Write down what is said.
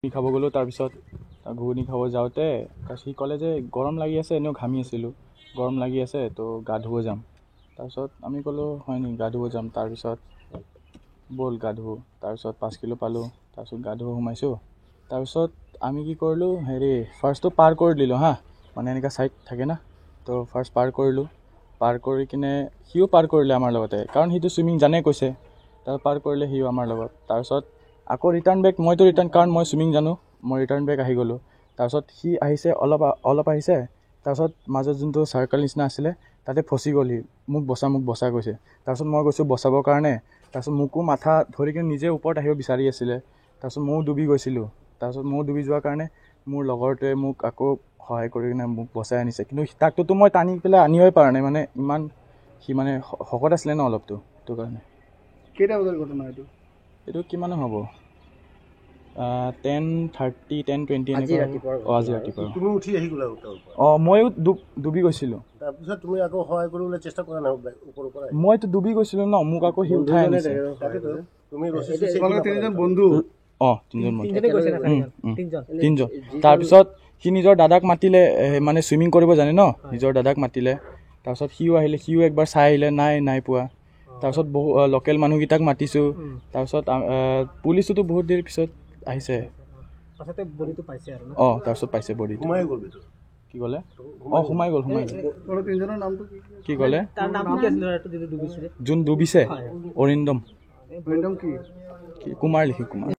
খাব গ'লোঁ। তাৰপিছত ঘুগুনি খাব যাওঁতে তাৰপিছত সি ক'লে যে গৰম লাগি আছে, এনেও ঘামি আছিলোঁ, গৰম লাগি আছে, তো গা ধুব যাম। তাৰপিছত আমি ক'লোঁ হয় নেকি, গা ধুব যাম। তাৰপিছত ব'ল গা ধুওঁ। তাৰপিছত 5 কিলো পালোঁ, তাৰপিছত গা ধুব সোমাইছোঁ। তাৰপিছত আমি কি কৰিলোঁ, হেৰি ফাৰ্ষ্টটো পাৰ কৰি দিলোঁ। হা, মানে এনেকুৱা ছাইড থাকে না, তো ফাৰ্ষ্ট পাৰ কৰিলোঁ। পাৰ কৰি কিনে সিও পাৰ কৰিলে আমাৰ লগতে, কাৰণ সিটো চুইমিং জানে কৈছে। তাৰপিছত পাৰ কৰিলে সিও আমাৰ লগত। তাৰপিছত আকৌ ৰিটাৰ্ণ বেক, মইতো ৰিটাৰ্ণ, কাৰণ মই চুইমিং জানো, মই ৰিটাৰ্ণ বেক আহি গ'লোঁ। তাৰপিছত সি আহিছে, অলপ অলপ আহিছে। তাৰপিছত মাজত যোনটো চাৰ্কল নিচিনা আছিলে, তাতে ফচি গ'ল সি। মোক বচা, মোক বচা কৈছে। তাৰপিছত মই গৈছোঁ বচাবৰ কাৰণে। তাৰপিছত মোকো মাথা ধৰি কিনে নিজে ওপৰত আহিব বিচাৰি আছিলে। তাৰপিছত ময়ো ডুবি গৈছিলোঁ। তাৰপিছত ময়ো ডুবি যোৱাৰ কাৰণে মোৰ লগৰটোৱে মোক আকৌ সহায় কৰি কিনে মোক বচাই আনিছে। কিন্তু তাকটোতো মই টানি পেলাই আনিবই পৰা নাই, মানে ইমান সি মানে শকত আছিলে ন অলপতো, সেইটো কাৰণে। কেইটা বজাৰ ঘটনা এইটো? এইটো কিমান হ'ব, 10:30, 10:20। আজি ৰাতিপুৱাৰ। অঁ, আজি ৰাতিপুৱা। তুমি উঠি আহি গ'লা তাৰ পৰা? অঁ, ময়ো ডুবি গৈছিলোঁ। তাৰপিছত তুমি আকৌ সহায় কৰিবলৈ চেষ্টা কৰা নাই ওপৰৰ পৰা? মইতো ডুবি গৈছিলোঁ ন, মোক আকৌ সি উঠাই আনিছে। তাকেতো, তুমি ৰছী চচি তোমালোকে তিনিজন বন্ধু? অঁ, তিনিজন বন্ধু। তিনিজনে গৈছে না চাৰিজন? উম। তিনিজন। তিনিজন। তাৰপিছত সি নিজৰ দাদাক মাতিলে, মানে চুইমিং কৰিব জানে ন, নিজৰ দাদাক মাতিলে। তাৰপিছত সিও আহিলে, সিও একবাৰ চাই আহিলে, নাই নাই পোৱা। তাৰপিছত বহু লোকেল মানুহকেইটাক মাতিছোঁ। তাৰপিছত পুলিচোতো বহুত দেৰি পিছত আহিছে। পাছতে বডিটো পাইছে আৰু ন? অঁ, তাৰপিছত পাইছে বডিটো। সোমাই গ'ল ভিতৰত? কি ক'লে? অঁ, সোমাই গ'ল, সোমাই গ'ল। তোমালোক তিনিজনৰ নামটো কি কি? কি ক'লে? তাৰ নামটো কি আছিল ল'ৰাটো যিটো ডুবিছিলে? যোন ডুবিছে? হয়। অৰিন্দম। অৰিন্দম কি? কি কুমাৰ লিখি, কুমাৰ।